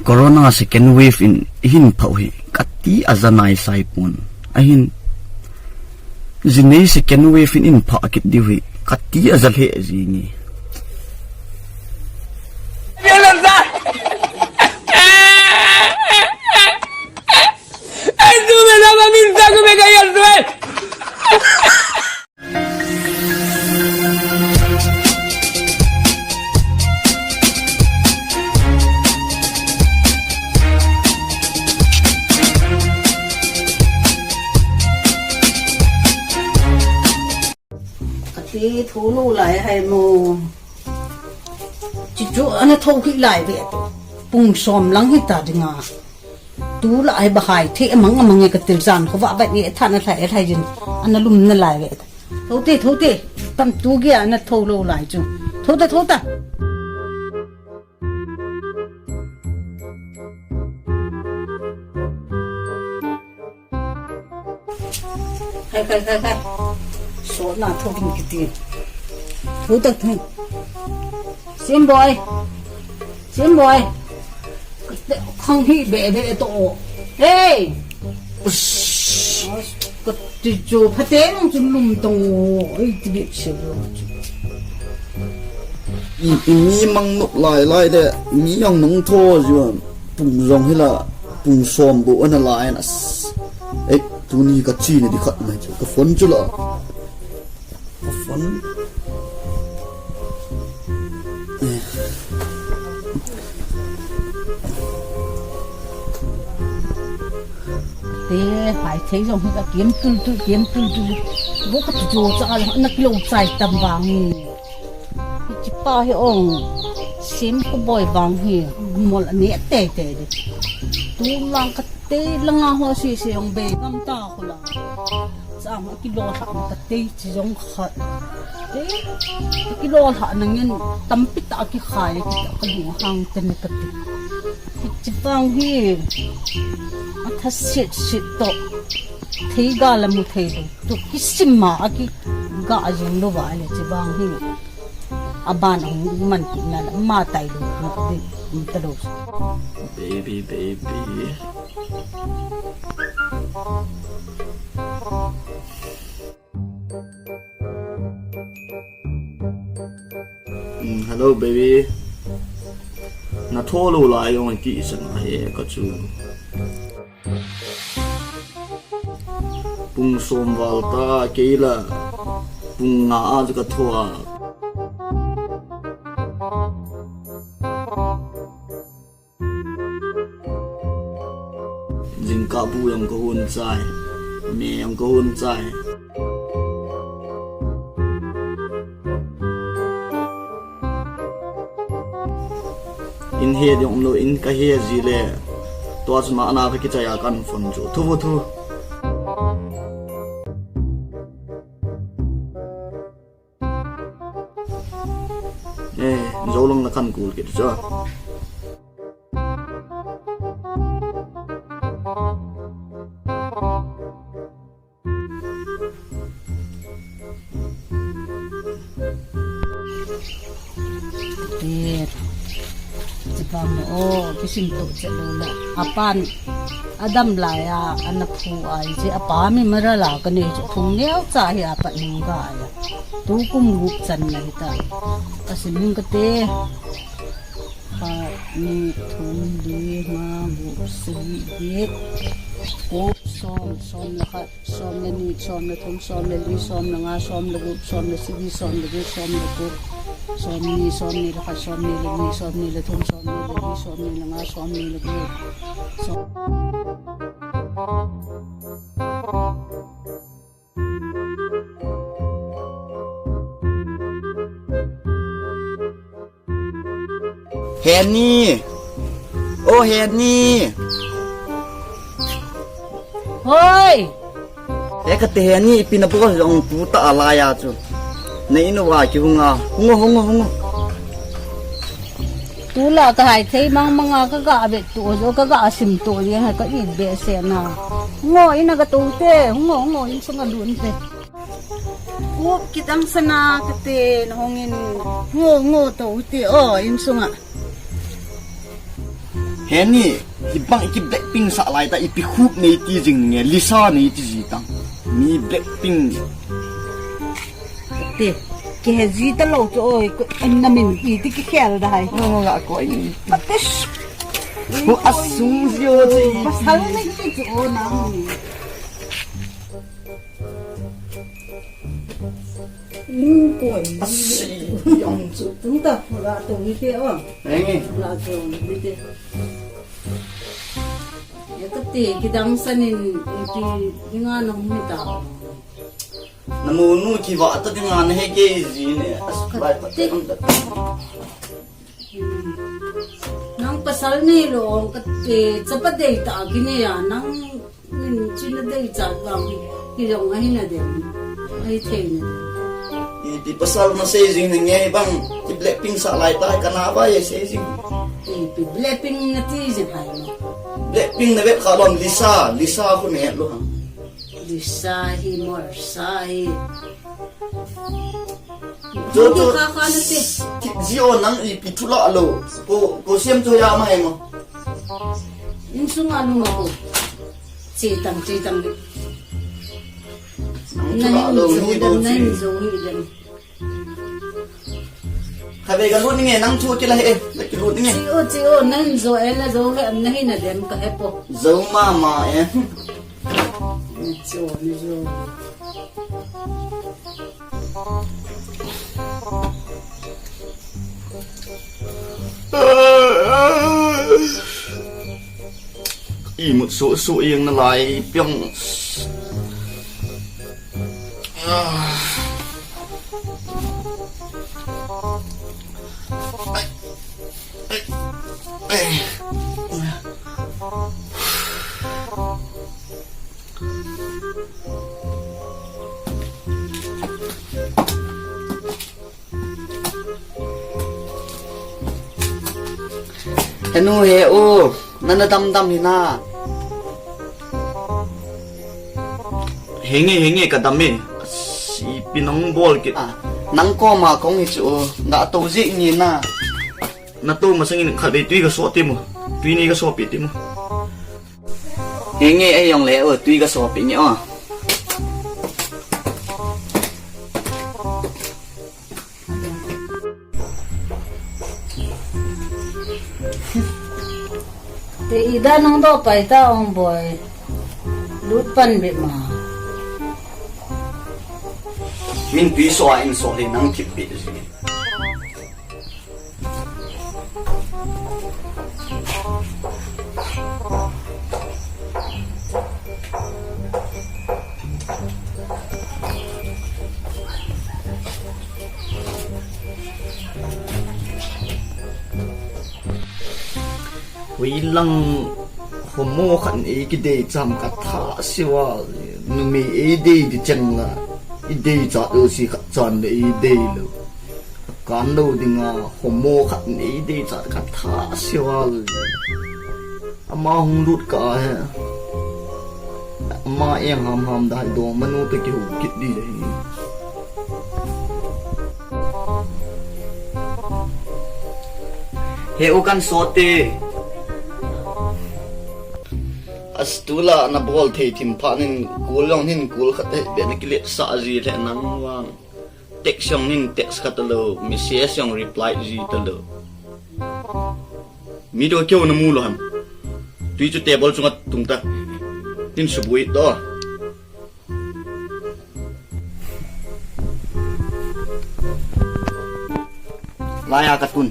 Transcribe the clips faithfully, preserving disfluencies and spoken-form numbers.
Corona second wave in ihin phah u hi kati aja nai sai pon. Ahin, jinei second wave in ihin phah kit diu hi kati aja lheh jing e. Kati thu nu lai hai mo. Chichu ana tho khi lai ve. Pung som lang hita dinga. Tulai ba hai the amang amang e katil jan kho va ba ni tha na lai lai jin. Ana lum na lai ve. Tho te, tho te. Tam tu ge ana tho lo lai chu. Tho ta, tho ta. Khai, khai, khai, khai. So na tho kin kiti. Tho ta tho. Sim boy. Sim boy. Khang hi be be to. Hey. Kati chu phate nang chu lum tong o. Ei ti bit se lo chu. I, i mi mang nok lai lai de, mi ang nang tho ju. Pung jong hi la, pung som bu ana lai na. Ei, tuni ka chi ni di khat mai chu. Ka phone chu la. Ka phone. Te, hai thei jong hi ka kiem tul tul, kiem tul tul. Bo ka chu jo cha la, na kilo chai tam vang. Hichi pa hi ong, sim ko boy vang hi, mol ne te te di. Tu lang ka te langa ho si si ong be gam ta ko la. Chang a kilo lha na ka te chi jong kha. Te, a kilo lha na ngen tampi ta ki khai ki ta ka lu hang te ne ka te. Hichi vang hi, a tha sit sit to. Thei ga la mu thei lo. Tu kisim ma a ki ga jing lo va le chi vang hi. A ban a hung man ki na la ma tai lo na di um ta lo. Baby, baby. Mm, hello, baby. Na tho lo lai ong ti sa na he ka chu. Pung som val ta kei la pung nga a chu ka tho a. Jingkah bu jong ka hun chai. Me jong ka hun chai. In he jong lo in ka he ji le. Tua chu na na ka kichai a kan phone chu. Thu thu. Eh, zo lang la kan kul kit chu. Tir. Chipang o, kisim tu che lo la. Apan, adam lai a, ana phu ai che, apa mi mara la ka ne chu phung neo cha hi apat ning ga ya. Tu kum gup chan na hi ta. Asim ning ka te. Khat, ni, thum, li, nga, gup, sagi, get, gup, som, som le khat, som le ni, som le thum, som le li, som le nga, som le gup, som le sagi, som le get, som le gup, som ni, som ni le khat, som ni le ni, som ni le thum, som ni le li, som ni le nga, som ni le gup, som Heni. O Heni. Hoi. He kate Heni, ipi na bol jong tu ta alai a chu. Na in uva kihung a. Hung o, hung o, hung o. Tula ka hai thei mang manga ka ga vet tu jo ka ga sim tu jeng hai ka it behseh na. Ngo ina ka tu te, ngo, ngo insunga lun te. Kup kidang sana ka te na hong in ngo, ngo tu te o insunga. Heni, hibang iki Blackpink sah lai ta ipi khup nei ti jing nge, Lisa nei ti ji tang. Mi Blackpink. Te, kihe ji ta lou chu oi, ko en na min iti kikhel dai. No, no, la ko ai. Patis. Ko asung ji o ji. Pasal nei ti chu o na. Lungpoi. Asi, yang chu. Tung ta, la to ni te o. Henge. La to ni te. Ya kati, kidang sanin, iti, dinga na hung ta. Namu nu kiva ta dinga na he ke ji ne. As, lai ta. Kati. Nang pasal nei lou, kati, chapa dei ta kini ya, nang min china dei cha bang, kijong ahi na dem, ahi thei na dem. Ipi pasal na sei jing na nge bang, ki Blackpink sah lai ta, ka na ba ye sei jing. Ipi Blackpink na ti jing hai ma. Blackpink na vet kha lom, Lisa, Lisa khu ne lou hang. Lisa hi, Morsa hi. Cho, cho. Kha, kha na te. Ki, ji o nang ipi thu la lou. Ko, ko siam cho ya ma hai mo. Insung a lung ko. Chi tang, chi tang. Nang thu la lou, ni do chi. Nang zo hi dem. Kha ve ka lut ni nge, nang thu ki la he, na ki lut ni nge. Chi o, chi o, nang zo e la zo he, am na hi na dem ka he po. Zo ma ma e. Ni zo, ni zo. Imut suh suh ing na lai piang. Henu he u, nana dam dam hi na. Henge, henge, ka dam e. Asi, ipi nang bol kit. Ah, nang koma kong hi chu, nga to ji ni na. Na to masang in khat vei tui ka so ti mo. Tui ni ka so pi ti mo. Henge, ei jong le, o, tui ka so pi ni o. Te ida nang do pai ta ong boi. Lut pan be ma. Min tui so a in so le nang kip be ji. Hoilang homo khat in ei kidei cham ka tha siu a, numei ei dei di cheng la, i dei cha lou si khat chan le ei dei lou. Kan lou dinga, homo khat in ei dei cha ka tha siu a. Ama hung lut ka he. Ama eng ham ham da do manu te ki hu kit di le hi. He u kan so te. Astula na bol thei thim pha nin kul jong hin kul khat he be na kilet sa ji le nang vang. Text jong nin text kha talou, message jong reply ji talou. Mi to keu na mu lou ham. Tui chu table chunga tung ta. Tin subui to. Laiya ka tun.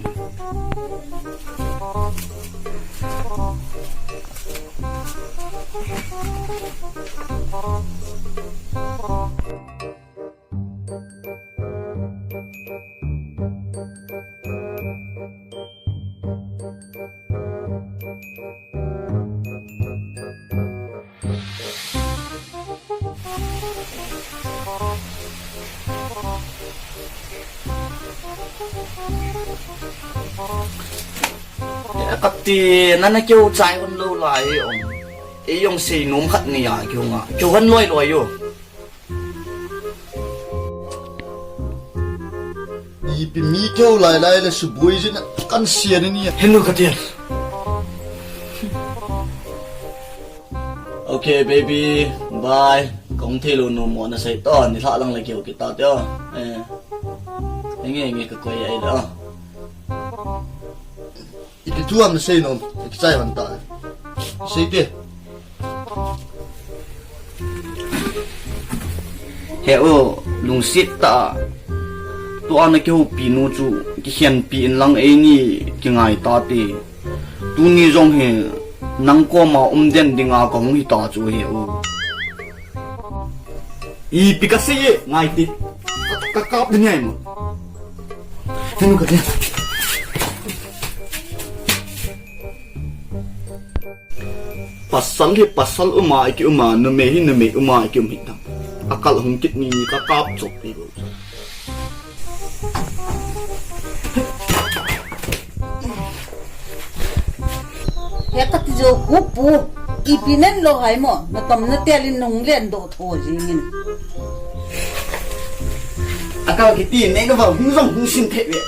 Kati, nana keu chai hon lou lai ong. Ei jong sei nom khat ni a keu nga. Keu hon loi loi u. Ipi mi keu lai lai le subui jin kan sia ni ni. Hello, Katian. Okay, baby. Bye. Kong thei lou nu mo na sei to. Ni lha lang le keu kita te o. Eh. Enge, enge ka koi ai da. Ipi thu am na sei nom. Ipi chai hon ta. Sei te. He o, lungset tah a. Tua na kihoupi nu chu, kikhenpi in lang eini kingai ta te. Tuni jong hi, nang koma um den dinga kahung hita chu he o. Ipi kasei e, ngai te. Ka, kakap ding ngai mo. Henu ka te. Pasal hi pasal uma iki uma, numei hi numei uma iki um hi tam. Akal hung kit ni kakap chop pi bo. He kati jo hu pu, ipi nen lo hai mo, natom natel in nung len do tho jing in. Akal kiti nei kava hung jong hung sin thei ve.